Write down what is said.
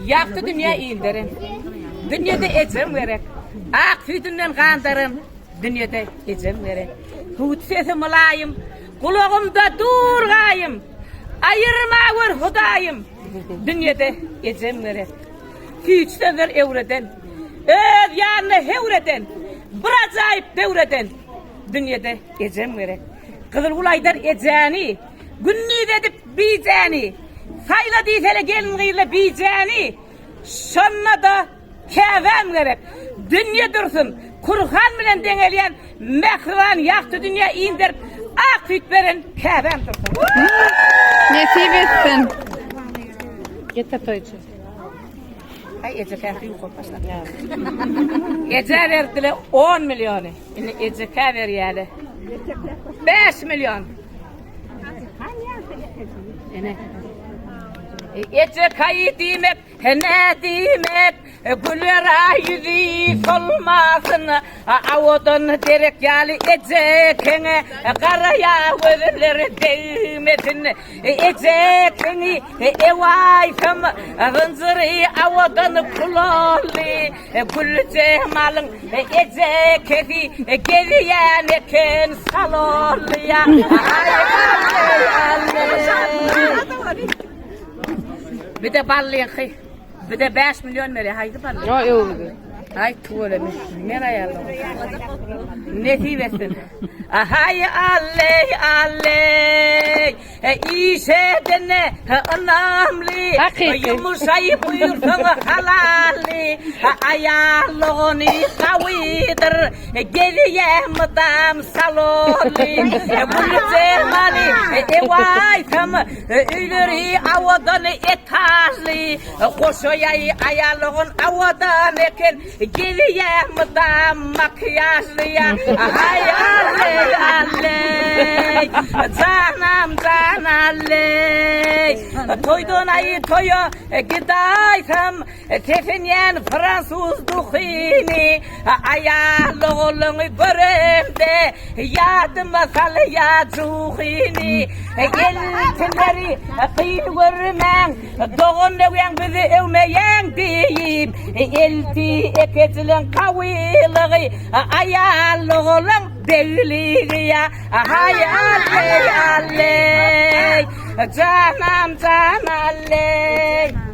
Ýagty dünýä inderen. Dünýede ejem gerek. Ak süýdünden gandaran. Dünýede ejem gerek. Hüwdi sesi mylaýym. Gulagymda dur gaýym. Aýyrma gör Hudaýym. Dünýede ejem gerek. Süýji sözler öwreden. Öz ýanyna höwreden. Bir ajaýyp döwreden. Dünýede ejem gerek. Gyzylgül aýdar ejäni. Gündiz edip bijäni. Saýla diýsele gelin-gyzla bijäni. Şonda-da käbäm gerek. Dünýe dursun, Kurhan bilen deňelýän mähriban ýagty dünýä inderip ak süýt beren käbäm dursun. Nesip etsin. Getir toýçy. Aý ejekä ýuwup başlady. Eje berdiler 10 milliony. Indi ejekä berýärler. 5 million. Ene. Ejekaý diýmek, ne diýmek, güler ýüzi solmasyn, awadan derek ýaly ejekeňe garaýa gözleri degmesin. Ejekeňi ewaýsam, zynjyry awadan kulally, Güljemalyň ejekesi gezýän eken salonlyja. Bir-de ballyňky. Bir-de 5 million berýär. Haýsy bally? Ýok, öwüdi. Aý tüweleme. Men aýalym. Nesip etsin. Ahaý alley alley. Iş edene ynamly, Hakyky. Ýumuşaý buýursaň halally, Aýal ogany gawydyr, Gezýä mydam salonly. Güljemaly ewaýsam, Öýleri awadan etažly, Goşaýaý aýal ogan awadan eken, Gezýä mydam makiýažlyja Aý alleý alleý Janam jan alleý Toýdan aý toýa gidaýsam Sesinýän fransuz duhyny Aýal ogluňy göremde Ýadyma salýa juhyny Eltileri kyn görmäň Dogan döwýäň bizi öwmeýäň diýip, elti ekejileň gawylygy, aýal ogulaň begligi ýa haý alleý alleý, janam jan alleý.